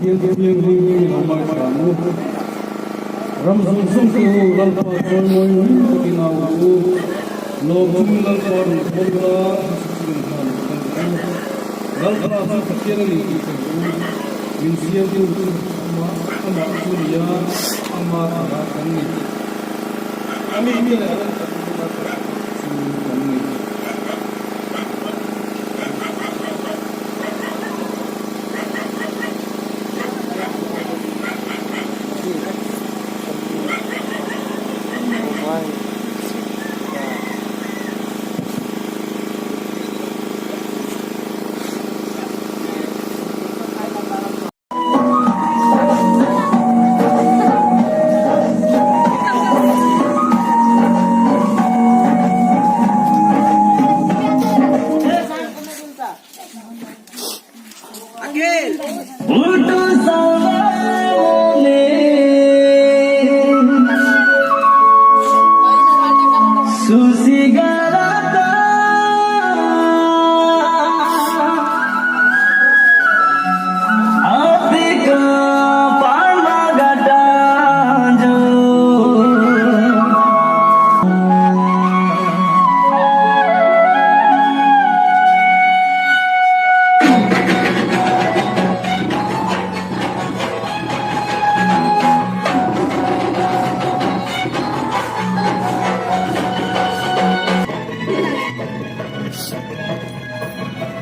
Pathian thianghlim i lo ngaithla ang u. Ram zawng zawng te u, Lalpa chawimawi nui takin au rawh u. Lawm chungin Lalpa rawn thawn ula, hmasa chungin hlan lo kal rawh u. Lalpa chu Pathian a ni tih hre rawh u. Min siamtu chu amah amah chu a ni a, ama thara kan ni. A mite leh a lalpa chu kan ni.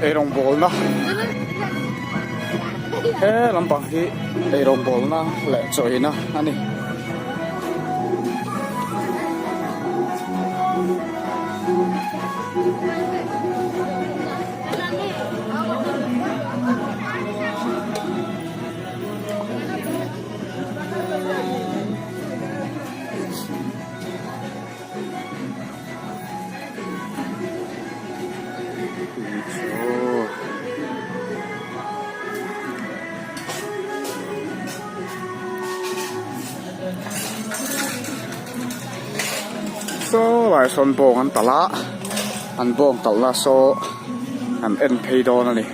Eirawngbawlna he lampang hi eirawngbawlna leh chawina a ni. Saw lai sawn bawng an talh a an bawng talh na saw an en phei dawn a ni.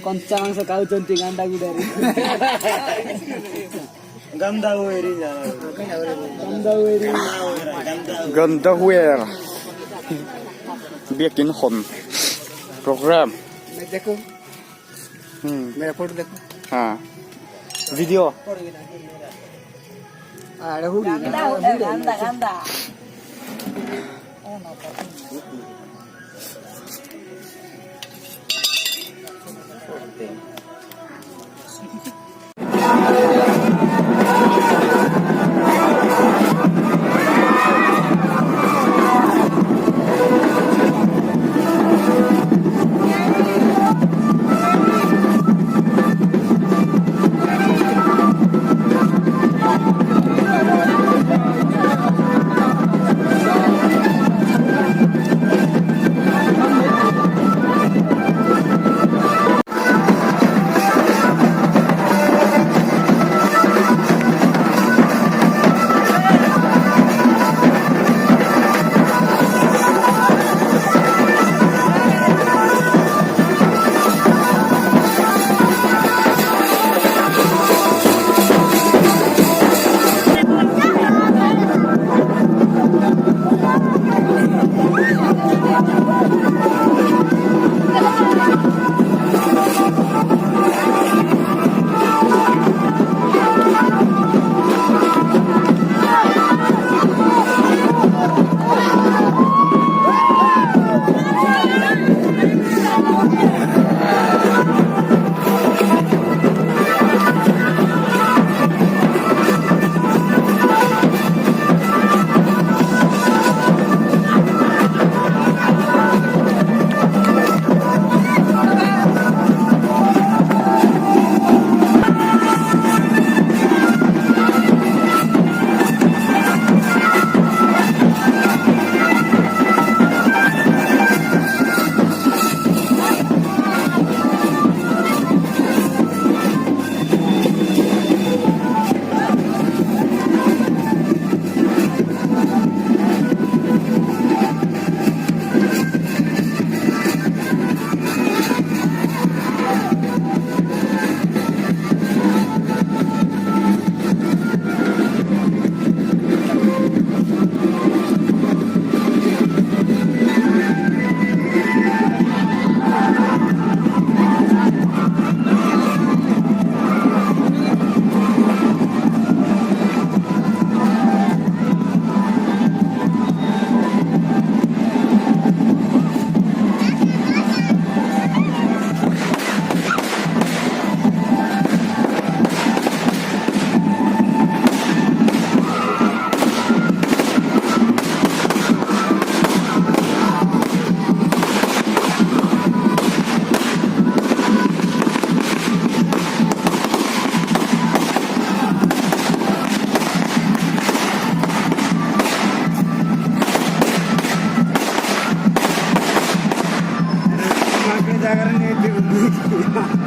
କଞ୍ଚା ମାଂସ ଖାଉଛନ୍ତି ଗାଣ୍ଡାଗୁଡାରେ Gandahwer biakin hawn program ha video Ni.